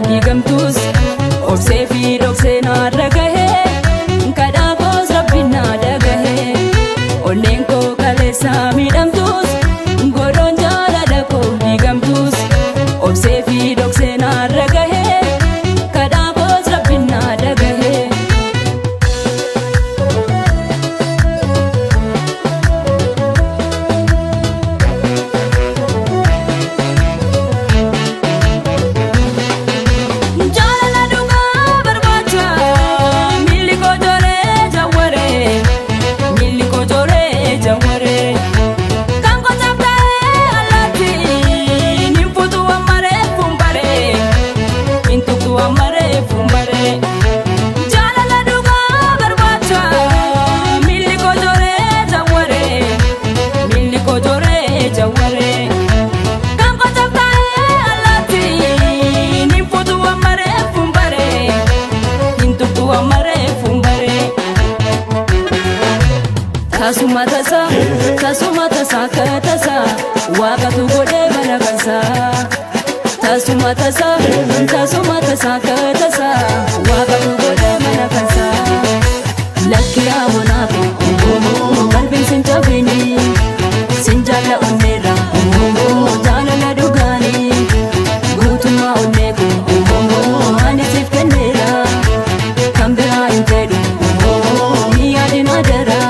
diigamtus obsee fi dhoksee naarra gahee kadhaa koos rabbiin naa dhagahee onneen koo kaleessa miidhamtus godhoon jaalala koo diigamtus obsee fi dhoksee naarra gahee kadhaa koos rabbiin naa dhagahee. Jaalala dhugaa barbaacha miilli koo jooree jawwaree miilli koo jooree jawwaree kan qotaaf ta'ee allaatti hin fuutu ammaree fuumbaree hin tuqxu ammaree fuumbaree. Jaalala dhugaa barbaacha miilli koo jooree jawwaree miilli koo jooree jawwaree. Kan qotaaf ta'ee allaatti hin fuutu ammaree fuumbaree hin tuqxu ammaree fuumbaree. Tasuma tasa, tasuma tasa akka tasa, waaqatu godhee mana kansaa. Tasuma tasa, tasuma tasa akka tasa, waaqatu godhee mana kansaa. Lakki haabonaatu, qalbiin sin cabini, sin jaalla onneerra, jaalala dhugaanii, guutummaa onnee koo, ani siif kenneera, kan biraa hin fedhu, hin yaadin adara.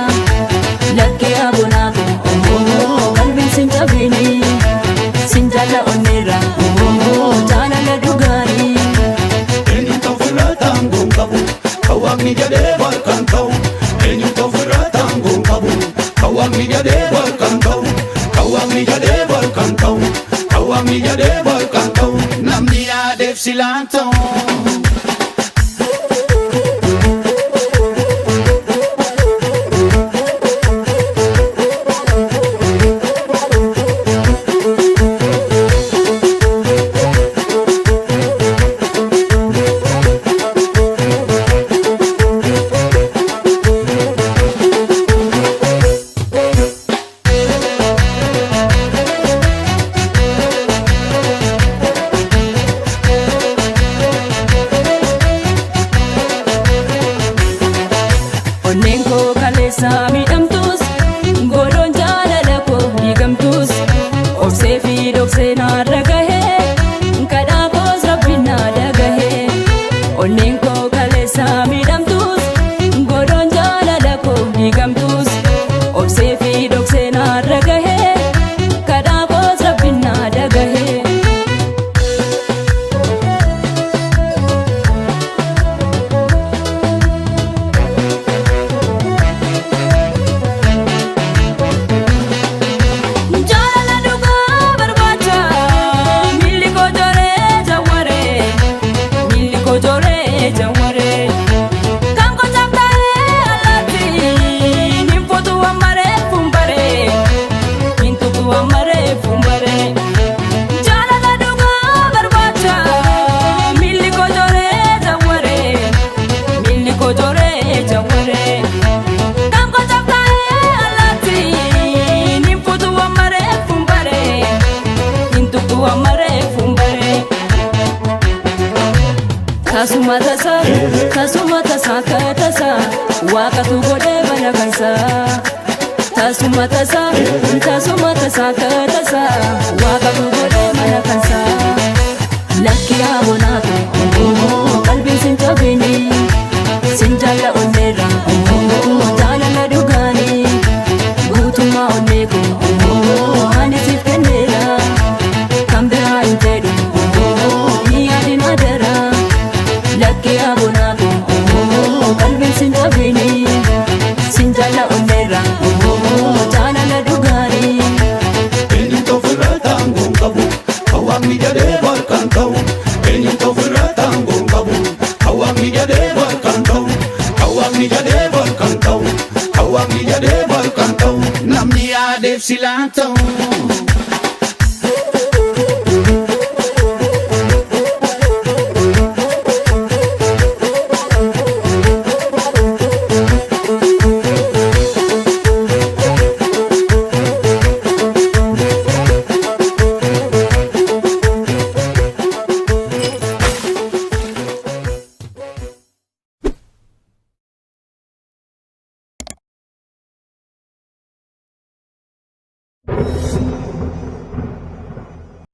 Lakkee abonaako qalbiin sin cabini sin jaalla onneerra jaalala dhugaanii. Eenyutu ofirraa taangoon qabu kan waaqni jedhee barkaan ta'u. Eenyutu ofirraa taangoon qabu kan waaqni jedhee barkaan ta'u. Kan waaqni jedhee barkaan ta'u. Kan waaqni jedhee barkaan ta'u. Namni yaadeef silaan ta'u. Onneen koo kaleessa miidhamtus godhoon jaalala koo diigamtus obsee fi dhoksee naarra gahee kadhaa koos rabbiin naa dhagahee. Onneen koo kaleessa miidhamtus godhoon jaalala koo diigamtus obsee fi dhoksee naarra gahee kadhaa koos rabbiin naa dhagahee. Jaalala dhugaa barbaacha miilli koo jooree jawwaree miilli koo jooree jawwaree kan qotaaf ta'ee allaatti hin fuutu ammaree fuumbaree hin tuqxu ammaree fuumbaree. Jaalala dhugaa barbaacha miilli koo jooree jawwaree miilli koo jooree jawwaree. Kan qotaaf ta'ee allaatti hin fuutu ammaree fuumbaree hin tuqxu ammaree fuumbaree. Tasuma tasa, tasuma tasa akka tasa, waaqatu godhee mana kansaa. Tasuma tasa, tasuma tasa akka tasa, waaqatu godhee mana kansaa. Lakki haabonaatu, qalbiin sin cabini, sin jaalla onneerra, jaalala dhugaanii, guutummaa onnee koo, ani siif kenneera, kan biraa hin fedhu, hin yaadin adara. Lakkee abonaako qalbiin sin cabini sin jaalla onneerra jaalala dhugaanii. Eenyutu ofirraa taangoon qabu kan waaqni jedhee barkaan ta'u. Eenyutu ofirraa taangoon qabu kan waaqni jedhee barkaan ta'u. Kan waaqni jedhee barkaan ta'u. Kan waaqni jedhee barkaan ta'u. Namni yaadeef silaan ta'u.